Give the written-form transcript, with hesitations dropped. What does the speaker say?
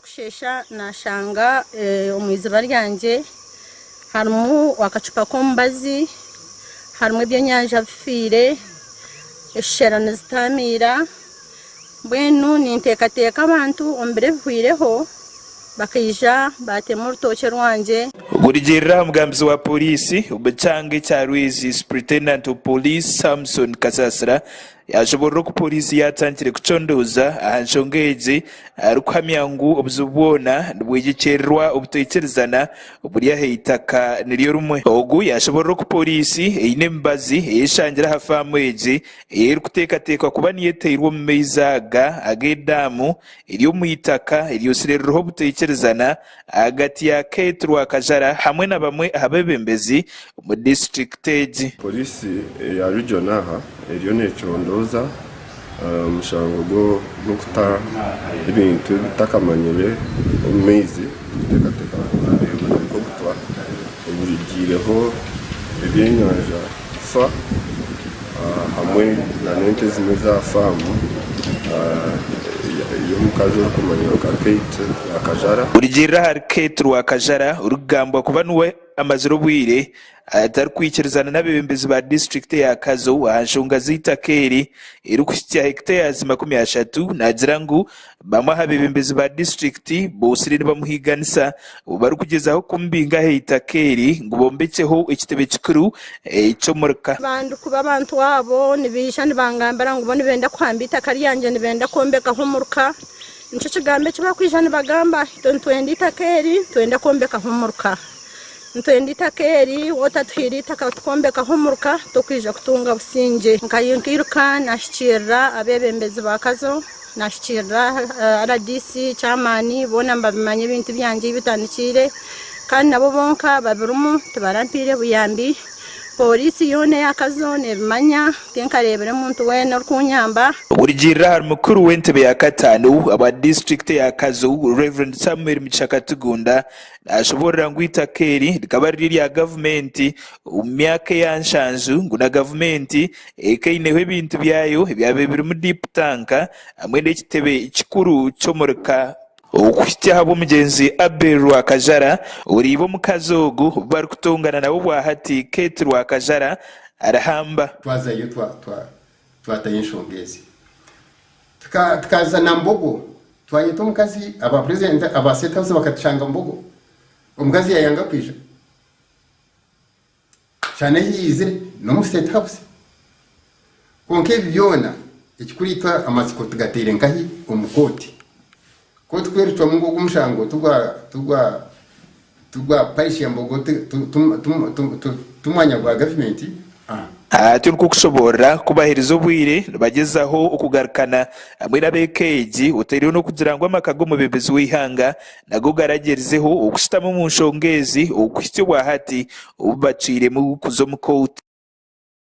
Kusheesha naashanga omu iziba ryangye harimu akacupa k'omubazi, harimu ebyenyanja bifiire, eshushera nizitaamiira, mbwenu ninteekateeka abantu omu biro ebihweireho bakaija baatema orutookye rwangye. Kurugiirira aha mugambizi wa Pooriisi omu kyanga ekya Rwizi, Superintendent of Police Samson Kasasira, Yaashoboorora oku pooriisi yaatandikire kucondooza aha nshonga egi arikuhamya ngu obuzibu bwona nibwegyekyererwa obutaikirizana oburi aha itaka niryo rimwe. Ogu yaashoboorora oku pooriisi eine emibazi eyeshangire aha faamu egi ei erikuteekateekwa kuba niyo eteirwe omu maizi aga ag'edaamu eri omu itaka eryotsire ririho obutaikirizana ahagati ya Kate Rwakajara hamwe na bamwe aha beebembezi omu disiturikiti egi. Poliisi eya region aha eriyo necondooza omushango gw'okuta ebintu ebitakamanyirwe omu maizi kuteekateeka ngu biri nk'obutwa oburigiireho ebyenyanja kufa hamwe n'ente ezimwe ez'aha faamu y'omukazi orikumanywa nka Kate Rwakajara. Kurugiirira ahari Kate Rwakajara orikugambwa kuba niwe amazire obwire atarikwikirizana n'abeebembezi ba disiturikiti eya Kazo aha nshonga z'eitaka eri erikuhitsya hectares 30, naagira ngu bamwe aha beebembezi ba disiturikiti bootsire nibamuhiiganisa obu barikugyezaho kumubinga aha itaka eri ngu bombekyeho ekitebe kikuru eky'omurika. Abandi kuba abantu abo nibaija nibangambira ngu bo nibenda kuhamba eitaka ryangye nibenda kwombekaho omuruka. Nikyo kigambo eki barikwija nibagamba, itwe nitwenda eitaka eri, nitwenda kwombekaho omuruka. Nitwenda eitaka eri, waaba otatuhaire eitaka tukombekaho omuruka, tokwija kutunga busingye. Nkairuka nahikiirira abeebembezi ba Kazo, nahikiirira rdc, chairman, boona nibabimanya ebintu byangye ahu bitandikiire kandi nabo bonka babirimu tibarampaire buyambi. Pooriisi yoona eya Kazo neebimanya, tinkareebire muntu weena orikunyamba. Okurugiirira ahari mukuru w'entebe ya kataano aba disiturikiti eya Kazo, Rev. Samuel Mugisha Katugunda, Nashoboorora ngu eitaka eri rikaba riri erya gavumenti omu myaka eya nshanju ngu na gavumenti ekaineho ebintu byayo ebyabaire birimu deep tank hamwe n'ekitebe kikuru ky'omurika. Okuhitsya ahabw'omugyenzi Abel Rwakajara oriiba omukazi ogu obu barikutongana nawe obwahati Kate Rwakajara arihamba. Twazayo twatayo enshonga ezi. Tukaza na Mbogo twayeta omukazi aba president aba state house bakatushanga Mbogo omukazi yayanga kwija shana eyi yaizire nomu state house kwonka ebi byona ekikuru itwe amatsiko tugateire nkahi omu kooti kooti ku ericwamu ngu ogu omushango tigwa tigwa tigwa parish ya Mbogo ti mwanya gwa gavumenti. Atyo nikwo kushoboorora ku baherize obwire nibagyezaho okugarukana hamwe n'ab'eka egi otaireho n'okugira ngu amaka g'omwebembezi w'eihanga nago garagyerizeho okushutama omu nshonga ezi okuhitsya obwahati obu bacwiremu kuza omu kooti.